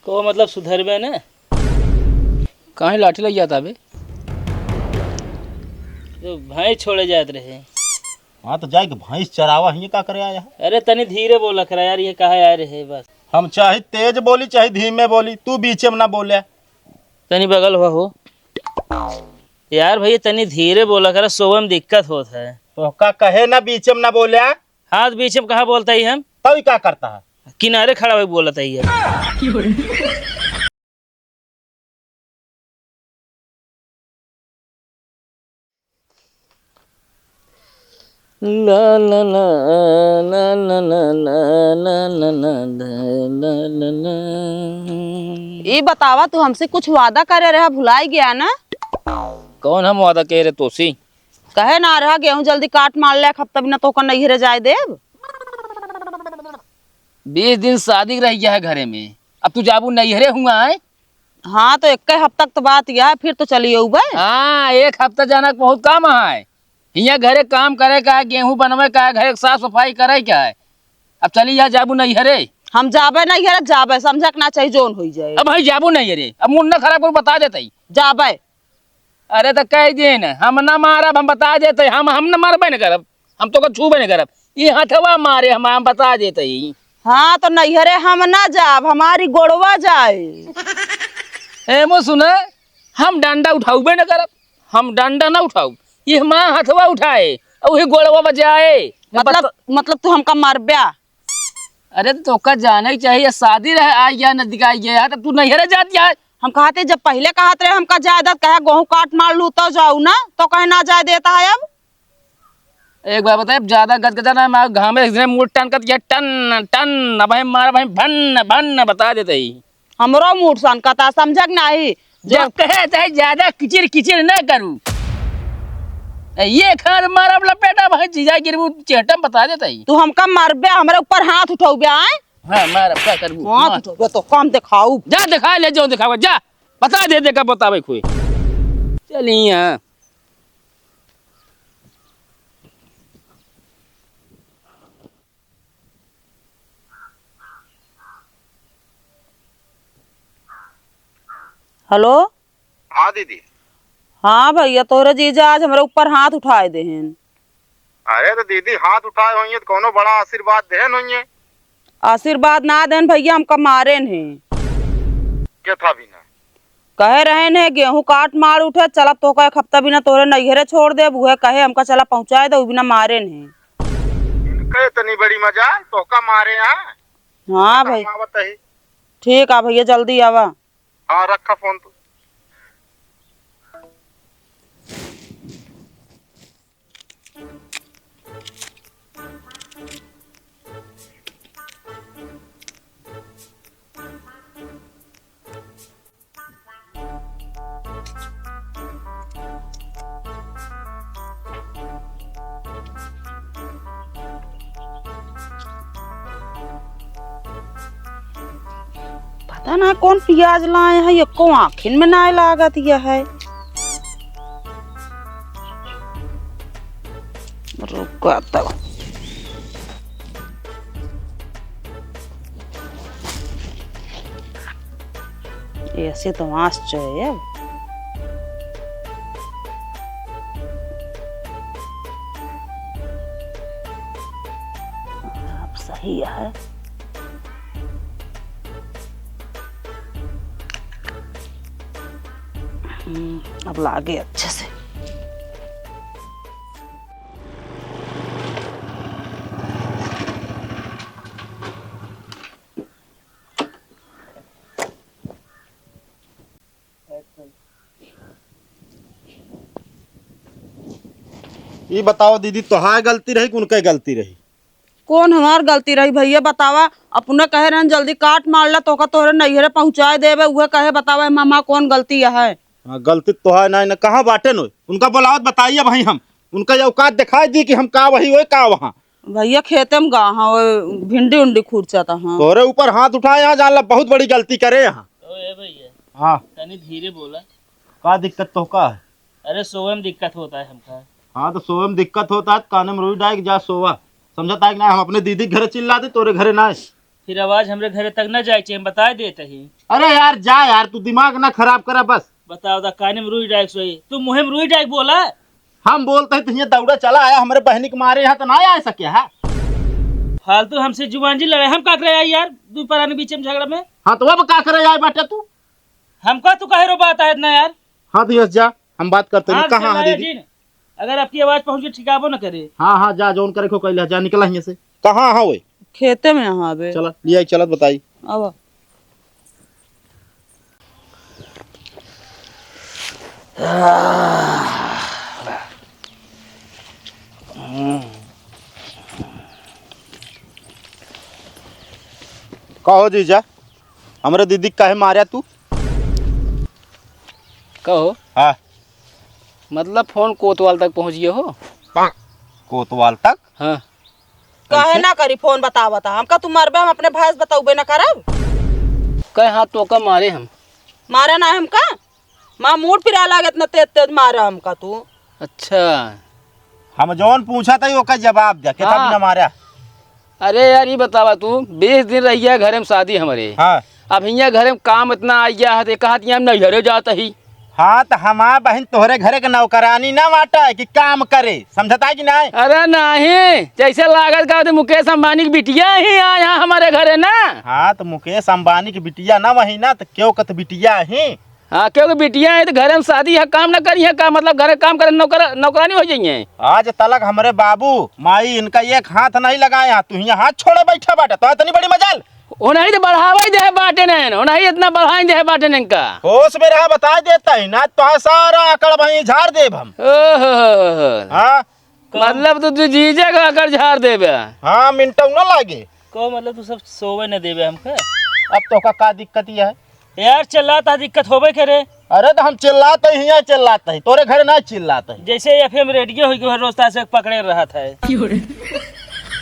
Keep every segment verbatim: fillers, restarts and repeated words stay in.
तो मतलब सुधरबे न? काहे लाठी लग जाता बे? तो भैंस छोड़े जात रहे। हाँ, तो जाए के भैंस चरावा, हियाँ का करे आया है? अरे, तनी धीरे बोला करा यार, ये कहा आए रहे बस। हम चाहे तेज बोली, चाहे धीमे बोली, तू बीचे में ना बोले। तनी बगल हुआ हो। यार भैया, तनी धीरे बोला करा, सोवे में दिक्कत होत है। तो का कहे ना बीचे में ना बोले? हाँ, तो बीचे में कहाँ बोलता ही हम? तब ही का करता है? किनारे खड़ा होके बोलत है ये। ला, ला, ला, ला, ला, ला। ई बतावा, तू हमसे कुछ वादा करे रहा, भुलाई गया ना? कौन हम वादा कहे रहे तोसी? कहे ना रहा, गेहूं जल्दी काट मार ले, एक हफ्ता बिना तोका नैहरे जाए देब। बीस दिन शादी रह गया है घरे में, अब तू जाबू नैहरे हुआ है? हाँ, तो एक हफ्ता के तो बात यह है, फिर तो चली अउबे। हाँ, एक हफ्ता जाना के बहुत काम है। हियाँ घरे काम करे का है, गेहूं बनवे का है, घरे के साफ सफाई करे का है। अब चली जा, जाबू नैहरे। हम जाबे नैहरे, जाबे, समझे के ना चाहिए, जोन होई जाए। अब भाई जाबू नैहरे, अब मूड ना खराब करू, बता देते ही। जाबे। अरे तो कह दे न, हम ना मारब, हम बता देते, हम, हम ना मारबे न करब, हम तोका छूबे न करब। ई हथवा मारे हम, हम बता देते ही। हाँ, तो नैहरे हम ना जाब, हमारी गोड़वा जाए। ए मो सुना, हम डंडा उठाउबे न करब, हम डंडा ना उठाउब, ई हमार हथवा उठाए और वही गोड़वा बजाए। मतलब, बता- मतलब तू हमका मारब्या? अरे तो तोका जाने के चाहिए, शादी रहे, आ गया नजदीक आ गया, तो तू नैहरे जात जाए। हम कहते जब पहले कहत रहे हमका जाए दत, कहे गेहूं काट मार लू तो जाऊ ना, तो कहे ना जाए देता है अब। एक बार बताए, ज्यादा गदगदा ना, मैं घामे से मूड टन कर दिया, टन टन, अब हम मारा भाई भन भन, बता देते ही। हमरो मूड सनकता, समझक नाही। जब कहे चाहे ज्यादा किचिर किचिर ना करू, ये खार मारब लपेटा भाई, जीजा गिरबू चेहटा में, बता देता ही। तू हमका मारबे, हमरे ऊपर हाथ उठौबे, आए? हाँ, मार, अब का करबू? हाँ, मार। तू तो, तो काम दिखाऊ। जा दिखा ले, जो दिखावा, जा। बता दे, दे, कब बतावे कोई। चल यहाँ। हेलो? हाँ दीदी। हाँ भैया, तोहरे जीजा आज हमरे ऊपर हाथ उठाए देहेन। अरे तो दीदी, हाथ उठाए होइए तो कौनो बड़ा आशीर्वाद देहन होइए। आशीर्वाद ना देन भैया, हमका मारेन है। के था बिना? कहे रहेन है, गेहूं काट मार उठे, चलब तोहका एक हफ्ता बिना तोहरे नैहरे छोड़ देब, उहे कहे हमका चला पहुँचाए दे, उ बिना मारेन है। इनके इतनी बड़ी मजाल, तोहका मारे हैं? हाँ भाई। हम आवत ही। ठीक आ भैया, जल्दी आवा। हाँ, रखा फोन तू। पता ना कौन पियाज लाए हैं, एको आँखिन में नाय लागत यह है। रुका तब। ऐसे तो आँच चढ़े अब। अब सही है। हम्म, अब लागे अच्छे से। ई बताओ दीदी, तोहार गलती रही कि उनके गलती रही? कौन हमार गलती रही भैया, बतावा। अपने कहे रहन जल्दी काट मार ला, तोका तोहरे नैहरे पहुँचाए देबे, उहे कहे, बतावा एमा हमार कौन गलती है? हाँ, गलती तोहार नाहीं न, कहाँ बाटे न? उनका बोलावत बताइए भाई हम, उनका ये औकात दिखाई दी कि हम का वही होए का वहाँ। भैया खेते में गा हाँ, वो भिंडी उंडी खुरचत हाँ। तोरे ऊपर हाथ उठाए यहाँ, जान ला बहुत बड़ी गलती करे यहाँ। ओ ए भैया, हाँ। तनी धीरे बोला। का दिक्कत तोहका है? अरे सोवे में दिक्कत होता है हमका। हाँ तो सोवे में दिक्कत होता है, काने में रुई डाल के जा सोवा। समझता है कि ना, हम अपने दीदी के घरे चिल्ला दे, तोरे घरे ना। फिर आवाज हमरे घरे तक न जाए के चाहिए, हम बताए देत ही। अरे यार, जा यार, तू दिमाग ना खराब करा बस। बताओ दा, काने में रुई डाइक सोई, तू मुँहे में रुई डाइक बोला। हम बोलत ही तो हियाँ दौड़ा चला आया, हमरे बहिनी के मारे यहाँ तो ना आ सके है। फालतू हमसे जुबान जी लड़ाई, हम का करे आई यार, दू परानी बीच में झगड़ा में। हाँ, तो अब का करे आए बाटे तू? हमका तू कहे रो बात है इतना यार? हाँ, तो यस जा, हम बात करते हैं। हाँ, कहाँ है दीदी? जिन, अगर आपकी आवाज पहुँच के ठिकाबो न करे। हाँ, हाँ, जा, जौन करे को कैला, जा, निकला हियाँ से। कहाँ है वो? खेते में यहाँ बे। चला, ले आई, चलत बताई। अब कहो जीजा, हमरे दीदी के काहे मार्या तू? कहो। हाँ। मतलब फोन कोतवाल तक पहुँच गया हो? कोतवाल तक? हाँ। काहे कैसे? ना करी फोन, बतावत है। हमका तू मरबे, हम अपने भाई से बतौबे ना करब। कहे हाँ, तोका मारे हम। मारे ना हमका? माँ मूड पिराए लागे, इतना तेज तेज मारे हमका तू। अच्छा। हम जौन पूछा था, ओका जवाब दे, कितना हाँ। बिना मारा? अरे यार, ई बतावा तू, बीस दिन रह गया घरे में शादी हमरे। हाँ। अब हियाँ घरे में काम इतना आ गया है, तो कहत हियाँ हम नैहरे जात ही। हाँ, तो हमार बहिन तोहरे घरे के नौकरानी ना बाटे कि काम करे, समझता है कि नहीं? अरे नहीं, जैसे लागत का होते मुकेश अंबानी की बिटिया ही आ यहाँ हमारे घरे ना। हाँ, तो मुकेश अंबानी की बिटिया ना वही ना, तो क्यों कत बिटिया ही? हाँ, क्योंकि बिटिया है तो घरे में शादी है, काम ना करी है का, मतलब घरे काम करे, नौकर, नौकरानी हो जाइए। आज तलक हमरे बाबू माई इनका एक हाथ नहीं लगाए हैं, तू हियाँ हाथ छोड़े बैठा बाटे, तो इतनी बड़ी मजाल। ओनही तो बढ़ावे दे बाटे नैन, ओनही इतना बढ़ाई दे बाटे नैन का। होश में रहा, बताए देता ही ना, तो सारा अकड़ वहीं झाड़ देब हम। ओहो। हाँ। मतलब तो तू जीजे का अकड़ झाड़ देबे। हाँ, मिनटौ ना लागे। को मतलब तू सब सोवे न देबे हमका? अब तोका का दिक्कत यह है? यार, चिल्लात है, दिक्कत होबे करे। अरे, तो हम चिल्लात ही, हियाँ चिल्लात ही, तोरे घरे ना चिल्लात ही। जैसे एफएम रेडियो हो गयो, रोज तासे पकड़े रहत है।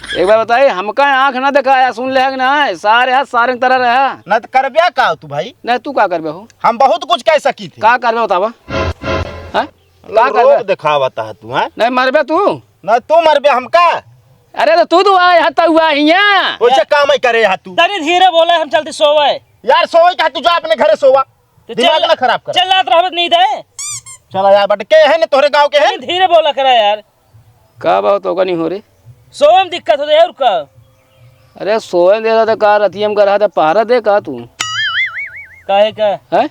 एक बात बताई, हमका आँख ना दिखाया, सुन ले है कि ना, सारे हाथ सारे की तरह रहा। ना तो करब्या का तू भाई? नहीं, तू का करबे हो? हम बहुत कुछ कह सकी थे। का करबे बतावा? हाँ? का मतलब करबे? रोब दिखावत है तू, हैं? नहीं मरबे तू? ना तू मरबे हमका? अरे तो तू तो आए हता हुआ हियाँ। वैसे काम ही करे है तू। तनी धीरे बोला, हम चलते सोवे। यार सोवे का, तू जा अपने घरे सोवा। तो दिमाग चल-, ना खराब कर। चिल्लात रहबे तो नींद आए। चला यार, बट के है ने तोहरे गाँव के है? तनी धीरे बोला करा यार। का बात होगा नहीं हो रे? सोवे में दिक्कत होता है और का? अरे सोवे दे रहा था का, रतिया में कर रहा था, पहरा दे का तू? काहे का? हैं?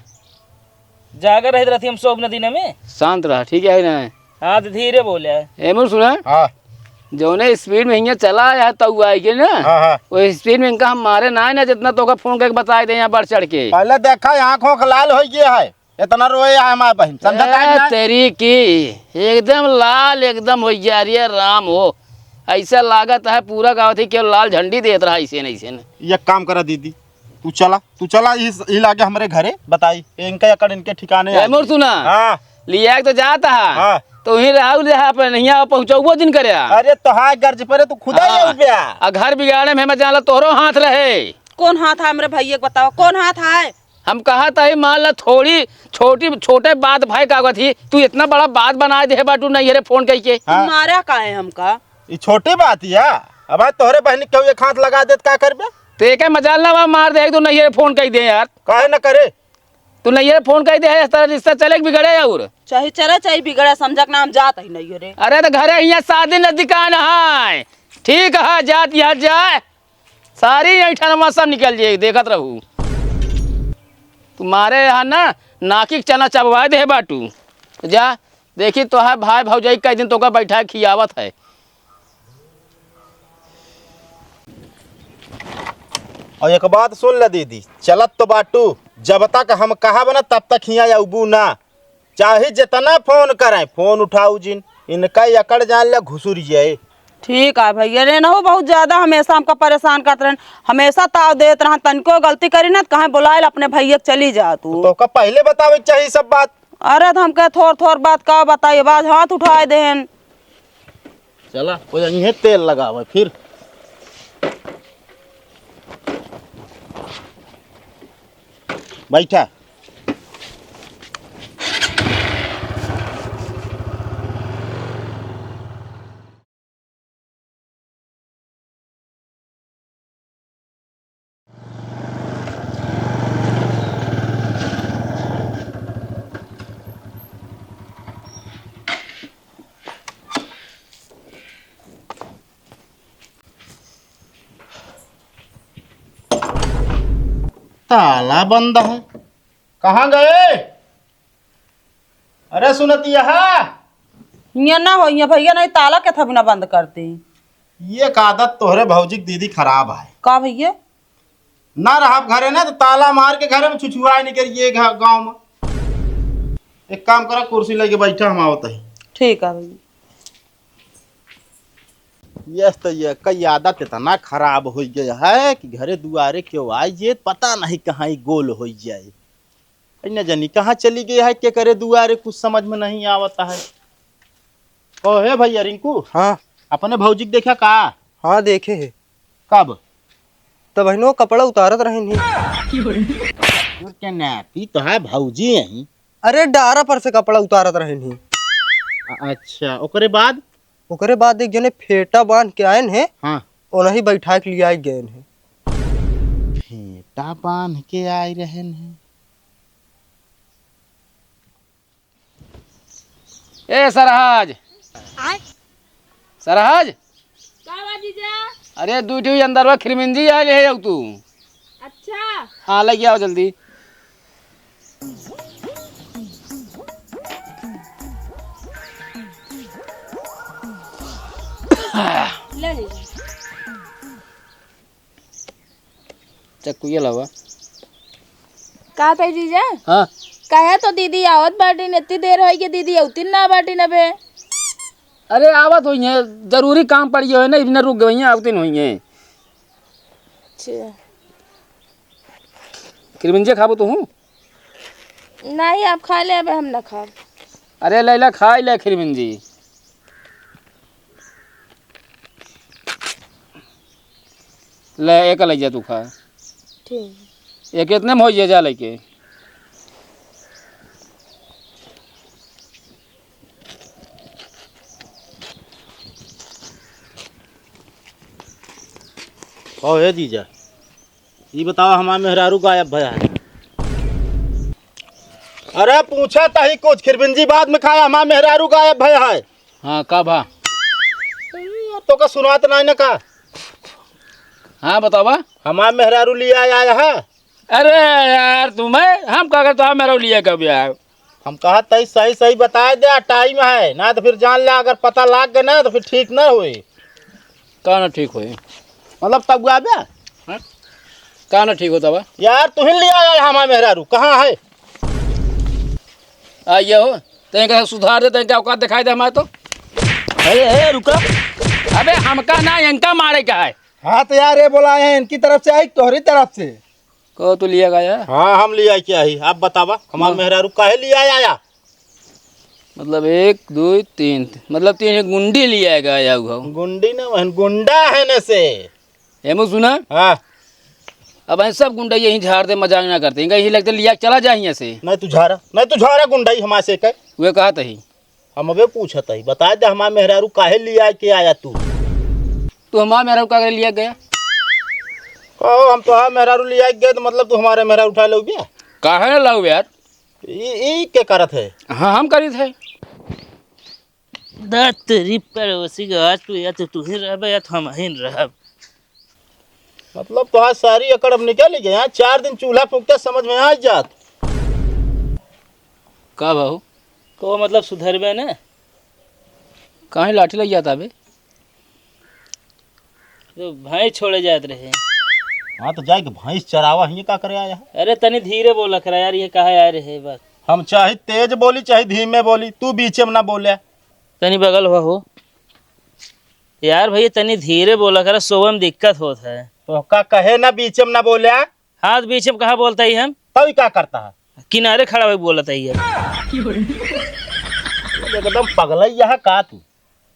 जागर रहित रहती हम सोब न दिन में। शांत रहा, ठीक है ना? हाँ, तो धीरे बोले। ए मोर सुना? हाँ। जौने स्पीड में हियाँ चला आया है, तऊ आए के ना? हाँ, हाँ। वो स्पीड में इनका हम मारे ना है ना, जितना तोका फोन करके बताए दे यहाँ बढ़ चढ़ के। पहले देखा, आँख ओंख लाल हो गया है, इतना रोए है हमारे बहन, समझता है ए, ना? तेरी की, एकदम लाल, एकदम हो गया, अरे राम हो, ऐसा लागत है पूरा गाँव थी केवल लाल झंडी देत रहा, ऐसे नहीं, ऐसे नहीं। ये काम करा दीदी, तू चला, तू चला, इस, ई लागे हमरे घरे, बताई, इनके अकड़ इनके ठिकाने ए, आई। मोर सुना। हाँ। लिया के तो जात हा। हाँ। तो ही राहुल रहा पे नहीं आ पहुँचौबो दिन करे आ। अरे तो हाँ, गर्ज परे तू खुदा ही हाँ। आ गया। आ घर बिगाड़े में मैं जान ला तोहरो हाथ रहे। कौन हाथ है हमरे भैया के बतावा, कौन हाथ है? हम कहा था ही मान ला थोड़ी छोटी, छोटे बात भाई का थी, तू इतना बड़ा बात बनाए दे बाटू नहीं रे फोन कई के। हाँ। मारा का है हमका? ई छोटी बात या? अब आज तोहरे बहन के केहू एक हाथ लगा देत का करबे? ते के मजाल ना बा, मार दे, एक दो नैहरे फोन कई दे यार। काहे न करे? तू नैहरे फोन कई दे, इस तरह रिश्ता चले के बिगड़े और? चाहे चले, चाहे बिगड़े, समझा के नाम जात ही नैहरे। अरे तो घरे हियाँ शादी नजदीका न है, ठीक है, जात यहाँ जाए, सारी ऐठनवा सब निकल जाए, देखत रहू। तुम्हारे यहाँ ना नाकी के चना चबवाए दे बाटू, जा। देखी तो है भाई भौजाई कई दिन तोका बैठा खियावत है। और एक बात सुन ले दीदी, चलत तो बाटू, जब तक हम कहब ना तब तक हियाँ अउबू ना, चाहे जितना फोन करें फोन उठाऊ जिन, इनका अकड़ जान ले घुसुर जाए। ठीक है भैया, रे नहु बहुत ज्यादा हमेशा हमका परेशान करत रहन, हमेशा ताव देत रहन, तनिको गलती करी ना तो कहें बुलाए ले अपने भैया के चली जा तू। तो का पहले बतावे के चाहिए सब बात। अरे तो हमके थोर थोर बात का बताई, अब आज हाथ उठाए देहन। चला, वो इहे तेल लगावे फिर। बैठा। ताला बंद है। कहाँ गए? अरे सुनतिया, हियाँ ना हो, हियाँ भइया नहीं ताला के था बिना बंद करते। ये एक आदत तोहरे भौजी के दीदी खराब है। का भइया? ना रहब घरे ना तो ताला मार के घरे में छुछुआए निकल ये घ-, गाँव में। एक काम करा, कुर्सी लेके बैठा, हम आवत है। ठीक है भइया। यस तो ये कई आदत इतना खराब हो गया है कि घरे दुआरे क्यों आई, ये पता नहीं कहाँ ही गोल हो जाए। न जानी कहाँ चली गई है, के करे दुआरे, कुछ समझ में नहीं आवता है। ओ हे भइया रिंकू, हाँ। अपने भौजी के देखा का? हाँ, देखे है। कब? तब बहनों कपड़ा उतारत रहन ही। तोर के नाती तो है भौजी यहीं। अरे, डारा पर से कपड़ा उतारत रहन ही। अ-, अच्छा, ओकरे बाद? ओकरे बाद एक जने फेटा बांध के आयन है, हाँ। ओनही बैठा के लिया गए हैं। फेटा बांध के आए रहन हैं। ए सरहज, आय? सरहज, का बा जीजा? अरे दू ठो अंदर बा, खिरमिंजी आइल है तू। अच्छा। हाँ, लइ आओ जल्दी। ले लीजिए। चक्कू ये लावा। का तई जीजा? हाँ। कहे तो दीदी आवत बाटिन, इतनी देर होई के दीदी अउतिन ना बाटिन अबे। अरे आवत होई है, जरूरी काम पड़ी है ना, इतना रुक गई है, अउतिन होई है। अच्छा। खिरमिंजे खाबो तू हूँ? नहीं, आप खा ले, अबे हम ना खाब। अरे लैला, खाई ले खिरमिंजी। ले, एक लइ जा तू खा। ठीक। एक इतने में हो जा, जा लेके। कहो हे जीजा, ई बताओ, हमार मेहरारू गायब भया है। अरे पूछा तही कुछ, खिरबिंजी बाद में खाया, हमार मेहरारू गायब भया है। हाँ, का भा? तो का सुनात नाई ना का? हाँ, बतावा। हमार मेहरारू लिया आया है। अरे यार, तुम्हें हम का करता, मेहरारू लिया कब यार? हम कहा तई सही सही बताए दे, टाइम है, ना तो फिर जान ले, अगर पता लाग गए ना तो फिर ठीक ना होई। का ना ठीक होई? मतलब तब गा बे? हाँ? का ना ठीक होता बा? यार, तू ही लिया आया हमार मेहरारू, कहाँ है? आ, ये हो, तैं का सुधार दे, तैं का औकात दिखाई दे हमारे तो। ए, ए, रुका। अबे, हमका ना, इनका मारे का है। हाँ, तो यार, ये बोला है, इनकी तरफ से आई, तोहरी तरफ से। को तू लिया गया? हाँ, हम लिया के आई। आप बतावा, हमार हाँ। मेहरारू काहे लिया आया? मतलब, एक, दो, तीन, मतलब, तीन गुंडी लिया गया हुआ। गुंडी ना, वहन गुंडा है न से। एमो सुना? हाँ। अब हम सब गुंडा यहीं झाड़ दे, मजाक ना करते। इनका यही लगता लिया के चला जा यहाँ से। नहीं तू झारा, नहीं तू झारा गुंडा ही हमारे से कहे। वे कहा तही। हम अबे पूछत हई, बता दे, हमार मेहरारू काहे लिया के आया तू? तू हमार मेहरारू का करे लिया गया? कहो, हम तोहार मेहरारू लिया के गए, तो मतलब तू हमारे मेहरारू उठा लो क्या? काहे ना लाऊ यार? ई, ई के करत है? हाँ, हम करित है। दा तेरी पड़ोसी के, आज तू या तो तू ही रहबे या तो हम ही रहब। मतलब तोहार सारी अकड़ अब निकल ही गया। चार दिन चूल्हा फूकते समझ में आ जात। का भाऊ? तो मतलब सुधरबे ने? काहे लाठी लग जाता बे? तो भैंस छोड़े जात रहे। हाँ, तो जाए के भैंस चरावा हियाँ का करे आया है? अरे तनी धीरे बोला करा यार, ये कहा आए रहे बस। हम चाहे तेज बोली, चाहे धीमे बोली, तू बीचे में ना बोले। तनी बगल हुआ हो। यार भैया, तनी धीरे बोला करा, सोवे में दिक्कत होत है। तो का कहे ना बीचे में ना बोले? हाँ, तो बीचे में कहाँ बोलता ही हम? तब ही का करता है? किनारे खड़ा होके बोलत है ये। एकदम पगलैया है का तू?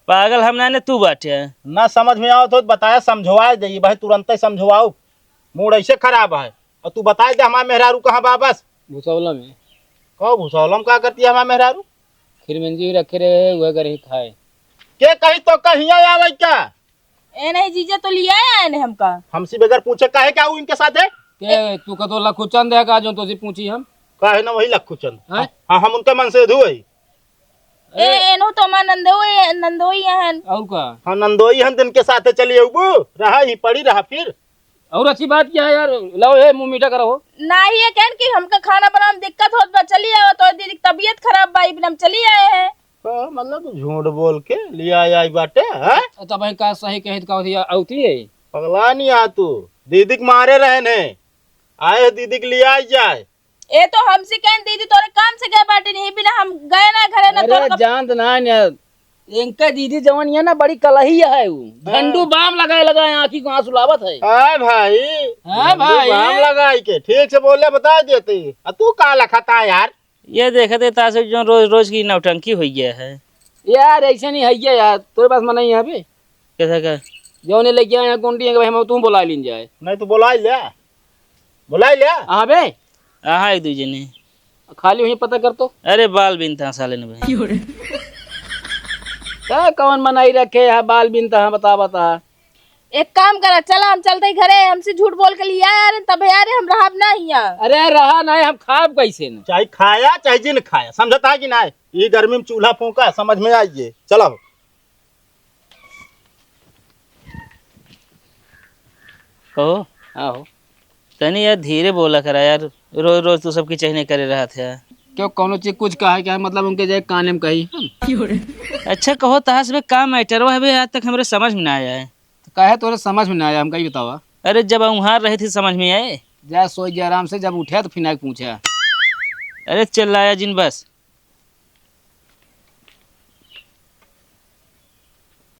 पागल हम ना ने, तू बाटे। ना समझ में आवत हो तो बताया, समझवाए दे भाई, तुरंते समझवाओ। मूड ऐसे खराब है। और तू बताए दे हमार मेहरारू कहाँ बा बस? भुसौला में। कहो भुसौला में का करती है हमार मेहरारू? खिरमिंजी रखे रहे, वह कर ही खाए। के कही तो कहिया आवे क्या? ए नहीं जीजा, तो लिया आए ने हमका। हमसे बगैर पूछे काहे क्या हुआ इनके साथ है? के तू का तो लखुचंद है का जो तोसे पूछी हम? काहे ना वही लखुचंद। हैं? हाँ, हम उनके मन से धुए। ए, एनो तो हमार नंदोई, नंदोई हन। और का? हाँ, नंदोई हन, दिन के साथे चली अउबू, रहा ही पड़ी रहा फिर। और अच्छी बात क्या है यार, लाओ ये मुंह मीठा करो। नाही, ये कहन कि हमका खाना बनावे में दिक्कत होत बा, चली आवा, तो दीदी की तबीयत खराब बा, ई बिना हम चली आए हैं। तो मतलब तू झूठ बोल के लिया आई बाटे, हैं? तब का सही कहे तो का होती है, औती है। पगला नहीं आ तू, दीदी के मारे रहन है, आए दीदी के लिया आई जाए। ए तो हमसे कहन दीदी तोरे काम से गए बाटे, नहीं बिना हम गए ना घरे ना अरे तोरे कप- जानत ना, ना, इनका दीदी जवन ये ना बड़ी कलही है उ। हाँ। झंडू बाम लगाए लगा है, आँखी को आंसू लावत है। हाँ भाई, हाँ झंडू भाई। बाम लगाई के ठीक से बोले बता देते। आ तू का लखता यार? ये देखत है तासे जो रोज रोज की नौटंकी हो गया है। यार ऐसे नहीं है ये यार, तोरे पास मना ही है बे। कैसा का? जौने लइका यहाँ गुंडी है, भाई हम तू बुला लीन जाए। नहीं तो बुला ले, बुला ले। हाँ बे। हाँ, एक दू जने। खाली वहीं पता कर तो। अरे बाल बिनता साले ने भाई। का कौन मनाई रखे है बाल बिनता है, बता बता। एक काम करा, चला हम चलते ही घरे, हमसे झूठ बोल के लिया यार, तब यार हम रहब ना हिया। अरे रहा नहीं, हम खाब कैसे न? चाहे खाया चाहे जिन खाया, समझता है कि नहीं? ये गर्मी में चूल्हा फूका, समझ में आइए। चलो। कहो। हाँ हो। तनी यार धीरे बोला करा यार, रोज रोज तू सबकी चहने करे रहत है। क्यों, कौनो चीज कुछ कहा है क्या? मतलब उनके जाए काने में कही। अच्छा कहो, तहास में का मैटर है बे, आज तक हमरे समझ में ना आया है। तो काहे तोरे समझ में ना आया, हमका ही बतावा। अरे जब वहाँ रहे थे समझ में आए। जा सोई जा आराम से, जब उठे तो फिर आके पूछे। अरे चिल्लाया जिन बस।